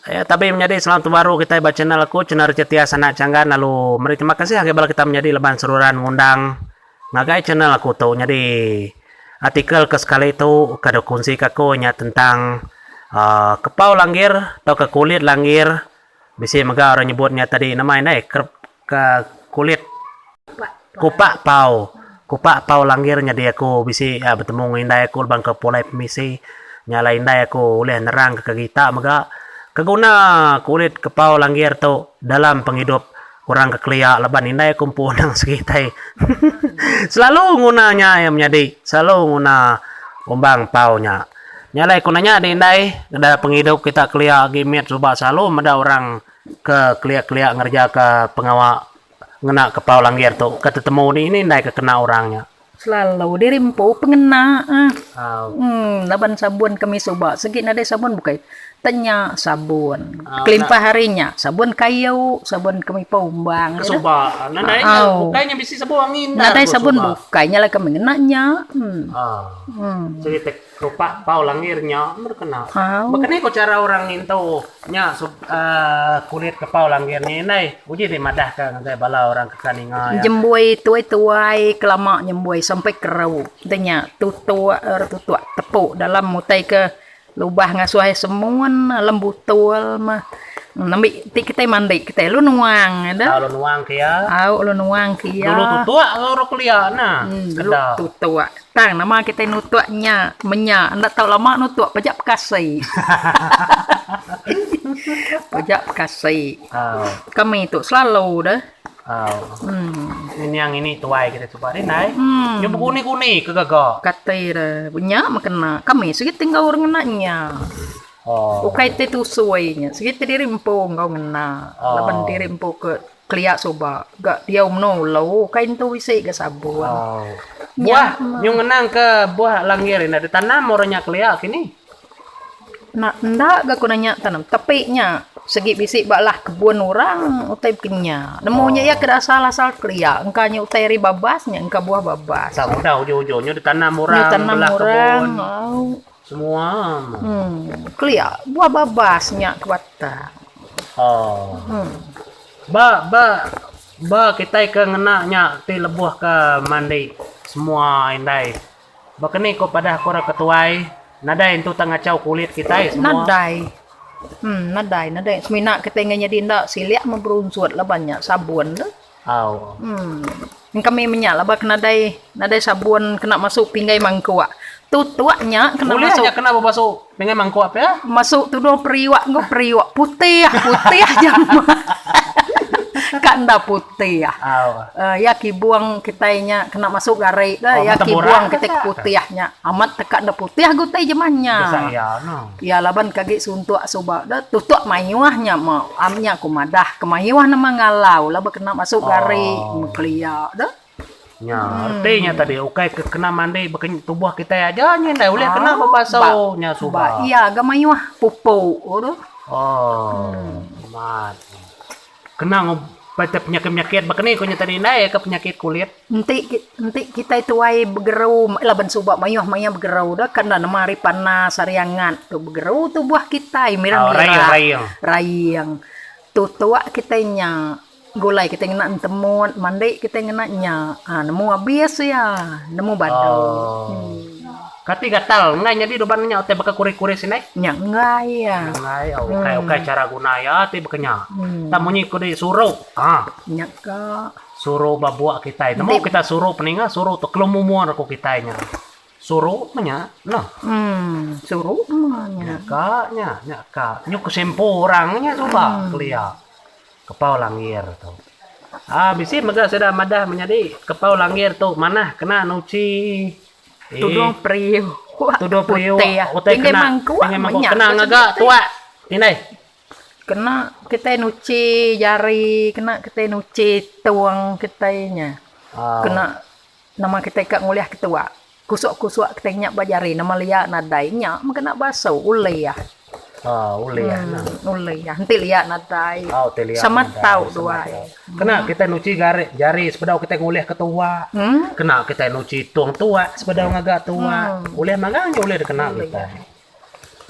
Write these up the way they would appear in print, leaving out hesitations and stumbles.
Ya, tabi menyadi selamat baru kitai ba channel aku channel Richard Tias Anak Changgan lalu meri terima kasih ngagai bala kita menyadi laban seruran ngundang ngagai channel aku tu nyadi artikel ke sekali tu ke dikongsi ka aku nya tentang uhh kepau langgir tauka kulit langgir bisi mega orang nyebut nya tadi nama indai ke kulit kupak pau. Kupak pau langgir nyadi aku bisi betemu enggau indai aku lebuh ke pulai pemisi. Nya alai indai aku ulih nerang ke kita mega ke guna kulit ke pau langgir tu dalam pengidup orang ke kelia laban indai aku empu nang segi tai selalu nguna nya iya menyadi selalu nguna umbang pau nya. Nya alai aku nanya di indai da pengidup kita kelia agi mit suba selalu meda orang ke kelia-kelia ngereja ke pengawa ngena kepau langgir tu ke tetemu ni ini indai ke kena orang nya. Selalu diri empu pengena uhh laban sabun kami suba sigi nadai sabun bukai tenya sabun kelimpah ari nya sabun kayu sabun kami pa umbang Ke suba nadai nya bukai nya bisi sabun angin nadai sabun bukai nya lah kami ngena nya. Uhh sigi Rupak pau langgir nya meh kena. Baka ni ko chara orang ngintu nya kulit ke pau langgir ni indai. Uji ti madah ka ngagai bala orang ke ka ninga iya. Jembui tuai tuai ke lama nyembui sampai keru enti nya tutuk ira tutuk tepu dalam utai ke lubah ngasuh ai semun dalam butul mah nembi ti kitai mandi kitai lalu nuang ida. Au lalu nuang ke iya. Au lalu nuang ke iya. Dulu tutuk orang kelia nah sekeda. Dulu tutuk. Tang nama kitai nutuk nya menya enda tau lama nutuk pejak pekasi. Pejak pekasi. Kami tu selalu deh. Niang ini tuai kitai suba deh ndai. Nyu beguni-guni ke gaga. Kati deh nya meh kena kami sigi ti enggau orang ngena nya. Ukai ti tusui nya sigi ti diri empu enggau ngena laban diri empu ke Kelia suba ga diau meno ulu ukai entu bisi ga sabun. Buah nyu ngenang ke buah langgir enda ditanam orang nya kelia kini. Enda enda ga ku nanya tanam tapi nya sigi bisi ba lah kebun orang utai baka nya. Nemu nya iya ke asal asal kelia engka nya utai ari babas nya engka buah babas. Tang udah ujung ujung nyu ditanam orang belah kebun semua. Kelia buah babas nya ke batang. Oh. Ba ba ba kitai ke ngena nya ti lebuh ke mandi semua indai. Baka ni ko padah ko orang ke tuai nadai entu tang ngachau kulit kitai semua. Nadai. Em nadai nadai semina kitai ngan nyadi enda silik meh berunsut laban nya sabun tu. Au. Em kami menya laban ke nadai nadai sabun kena masu pinggai mangkuk. Tutuk nya kena Ulih masu. nya kena bebasu pinggai mangkuk pia. Masu tudung periuk enggau periuk putih putih jama ka enda putih. Au. Uh iya kibung kitai nya kena masu gari Oh, dah iya mata kibung burak kitai ke putih nya. Amat teka enda putih ga utai jemah nya. Besa iya no. Iya laban ke agi suntuk suba dah tutuk mayuh nya meh am nya ku madah ke mayuh nama ngalau laban kena masu gari Oh. kelia dah. Nya reti nya tadi ukai ke kena mandi baka tubuh kitai aja nya indai ulih kena bebasu nya suba. Iya ga mayuh pupuk tu. Oh amat. Kena ngubat penyakit-penyakit baka ni ku nya tadi indai ke penyakit kulit. Enti enti kitai tuai begeru laban suba mayuh maya begeru dah kan nama hari panas hari angat tu begeru tubuh kitai mirah-mirah. Raing. Tutuk kitai nya. Gulai kitai ngena entemut, mandi kitai ngena nya. Ha nemu abis iya, nemu badu. Oh. Kati gatal enggai nyadi uban nya utai baka kuris-kuris indai? Nya enggai iya. Enggai oh ukai ukai chara guna iya ti baka nya. Tang munyi ku di suruk ha. Nya ka. Suruk ba buak kitai. Nemu kita suruk peninga suruk tu kelumumur ku kitai nya. Suruk meh nya noh. Em suruk meh nya. Nya ka nya, nya ka. Nyu ke shampoo orang nya suba kelia. Kepau langgir tu. Aa bisi mega sida madah menyadi kepau langgir tu manah kena nuchi Tudung periuk Tudung periuk putih utai pinggir kena mangkuk pinggir mangkuk menya kena ngaga tuak indai. Kena kitai nuchi jari kena kitai nuchi tung kitai nya. Kena Nama kitai ka ngulih ketuak. Kusuk-kusuk kitai nya ba jari nama lia nadai nya meh kena basu ulih. Oh ulih nah. Ulih enti lia nadai. Oh enti lia Sama nadai. tau duai. Kena kitai nuchi gari jari sebedau kitai ngulih ke tuak. Kena kitai nuchi tung tuak sebedau ngaga tuak. Ulih magang nya ulih dikena kitai.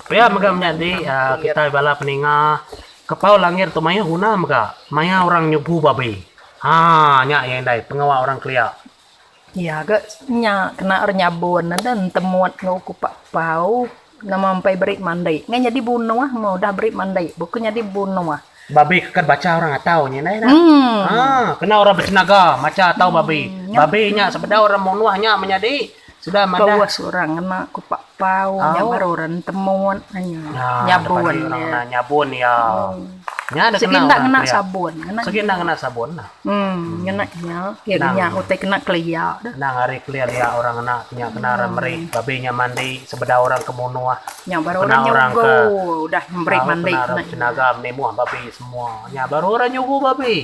Pia mega menyadi kitai bala peninga kepau langir tu mayuh guna mega maya orang nyugu babi. Haa nya iya indai pengawa orang kelia. Iya ga nya kena orang nyabun ne entemut enggau kupak pau nama empai beri mandi. Ngai nyadi bunuh meh udah beri mandi buku nyadi bunuh. Babi ke bacha orang atau nya indai ne. Haa kena orang betenaga macha atau babi. Babi nya sebedau orang munuh nya menyadi sida madah. Kawas orang ngena kupak pau nya baru orang temut nya nyabun iya. Nyabun iya. Nya da kena orang ngena sabun. Sigi enda ngena sabun lah. Em ngena nya iya nya utai kena kelia dah. Endang ari kelia lia orang ngena nya kena orang meri babi nya mandi sebedau orang ke munuh. Nya baru orang nyugu udah meri mandi kena orang betenaga menimuh babi semua. Nya baru orang nyugu babi.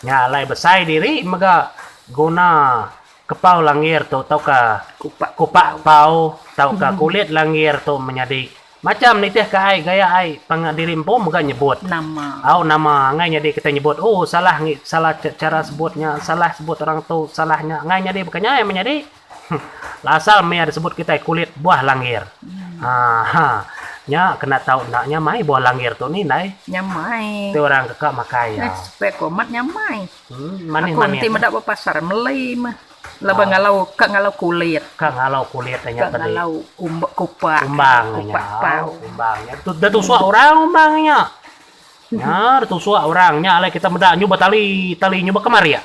Nya alai besai diri mega guna Kepau langgir tu tauka kupak pau tauka kulit langgir tu menyadi macham nitihka ai gaya ai pangan diri empu mega nyebut. Au nama angai nyadi kitai nyebut oh salah ngi salah chara sebut nya salah sebut orang tu salah nya angai nyadi baka nya menyadi. Asal meh disebut kitai kulit buah langgir. Haa nya kena tau enda nyamai buah langgir tu ni indai. Nyamai. Ti orang ke ka makai iya. Spek amat nyamai. Aku enti meda ba pasar meli meh laban ngalau ka ngalau kulit. Ka ngalau kulit nya tadi. Ka ngalau kupak. Umbang nya. Umbang nya. Da tusuk orang umbang nya. Nya da tusuk orang nya alai kita meda nyu betali tali nyu bekemarik.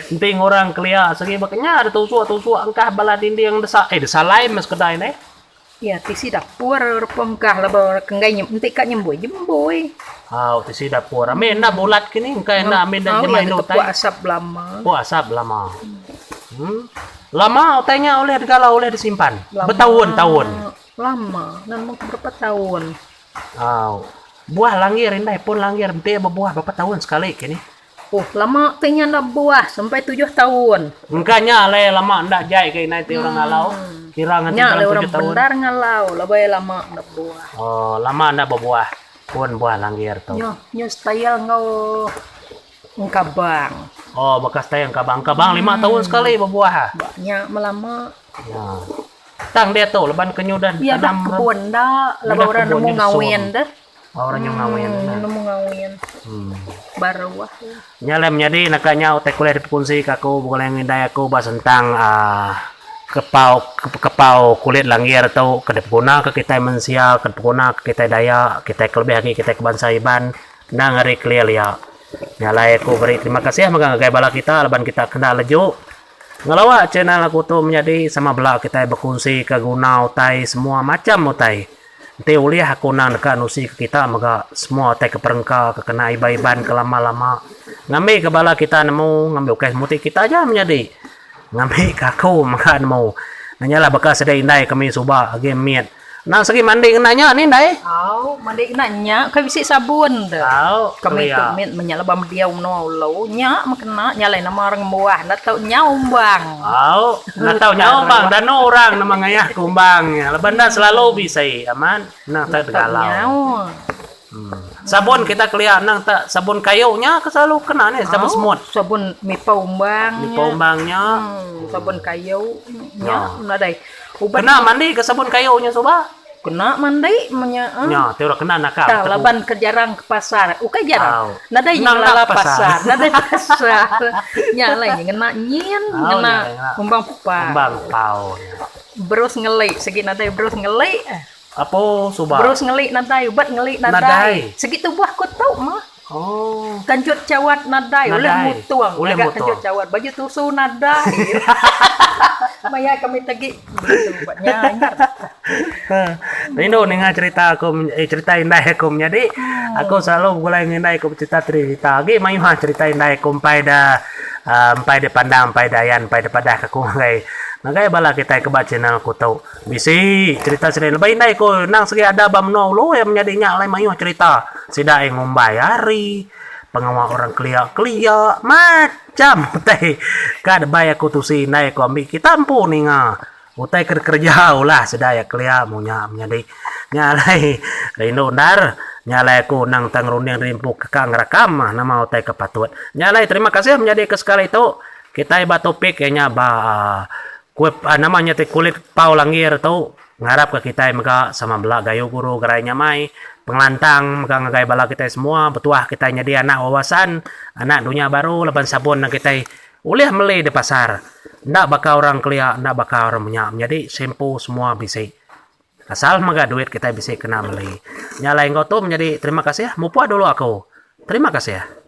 Enti ngurang kelia segi baka nya da tusuk tusuk engkah bala dinding desa eh desa lai meh sekeda indai. Iya tisi dapur rupa engkah laban orang ke enggai enti ka nyembui jembui. Au tisi dapur ami enda bulat kini engkai enda ami enda jemah indu utai. Tepuk asap belama. Tepuk asap belama. Uhh lama utai nya ulih digalau ulih disimpan betaun taun. Lama nemu berapa taun. Au buah langgir indai pun langgir enti bebuah berapa taun sekali kini. Oh lama ti nya enda bebuah sampai tujuh taun. Engka nya alai lama enda jai ke indai ti orang ngalau. Kira nganti dalam tujuh taun. Nya alai orang bendar ngalau laban lama enda bebuah. Oh lama enda bebuah pun buah langgir tu. Nyo nyo style enggau engkabang. Oh baka style engkabang. Engkabang lima taun sekali bebuah. Ba nya melama. Ya. Tang diatu laban ke nyudah tanam. Iya dah kebun enda laban orang nemu ngawin deh. Orang nyau ngawin. Hmm, nemu ngawin. Hmm. Baru ah. Nya alai menyadi naka nya utai kuliah dipekunsi ka aku begulai enggau indai aku ba sentang aaa kepau kepau kulit langgir tu ke dipeguna ka kitai mensia ke dipeguna ka kitai Dayak kitai kelebih agi kitai ke bansa Iban endang ari kelia lia. Nya alai aku beri terima kasih mega ngagai bala kita laban kita kena leju ngelawa channel aku tu menyadi sama bela kitai bekunsi ka guna utai semua macham utai. Enti ulih aku endang deka nusi ke kita mega semua utai ke perengka ke kena iban-iban ke lama-lama ngambi ke bala kita nemu ngambi ukai semuti kita aja menyadi ngambi ke aku mega nemu. Nya lah baka sida indai kami suba agi mit. Endang segi mandi ngena nya ni indai. Au, mandi ngena nya kai bisi sabun de. Au, Kami tu mit menya lebuh diau menua ulu nya meh kena nya alai nama orang ngembuah enda tau nyau umbang. Au, enda tau nyau umbang danu orang nama ngayah ke umbang nya laban enda selalu bisi amat endang tau digalau. Sabun kita kelia endang ta sabun kayu nya ke selalu kena nih sabun semut. Sabun mipa umbang nya. Mipa umbang nya. Sabun kayu nya nadai. Ubat kena mandi ke sabun kayu nya suba? Kena mandi menya. Nya ti orang kena nakal. Tang laban ke jarang ke pasar. Ukai jarang. Nadai nya ngelala pasar. Nadai pasar. Nya alai nya ngena nyin ngena umbang pau. Umbang pau nya. Berus ngeli sigi nadai berus ngeli. Apo suba. Berus ngeli nadai, ubat ngeli nadai. Sigi tubuh ku tu mah. Oh. Kanjut cawat nadai, ulih mutung. Ulih ngaga mutung. Kanjut cawat, baju tusu nadai. Maya kami tegi begitu ubat nya ingat. Rindu ninga cerita aku eh cerita indai aku menyadi. Aku selalu begulai enggau indai aku becerita cerita agi mayuh cerita indai aku empai da empai dipandang empai dayan empai dipadah ka aku ngagai ngagai bala kitai ke ba channel aku tu. Bisi cherita sida lebai indai ku endang sigi ada ba menua ulu iya menyadi nya alai mayuh cherita sida iya ngumbai hari pengawa orang kelia kelia macham utai ka debai aku tusi indai aku ambi kita empu ninga utai ke dikereja ulah sida iya kelia mu nya menyadi nya alai rindu endar nya alai aku endang tang runding diri empu ke ka ngerakam nama utai ke patut nya alai terima kasih menyadi ke sekali tu kitai ba topik iya nya ba. Kuih nama nya ti kulit pau langgir tu. Ngarapka kitai mega sama bela gayu guru gerai nyamai, pengelantang mega ngagai bala kitai semua betuah kitai nyadi anak wawasan, anak dunya baru laban sabun ne kitai ulih meli di pasar. Enda baka orang kelia enda baka orang menya menyadi shampoo semua bisi. Asal mega duit kitai bisi kena meli. Nya alai enggau tu menyadi terima kasih mupuk dulu aku. Terima kasih.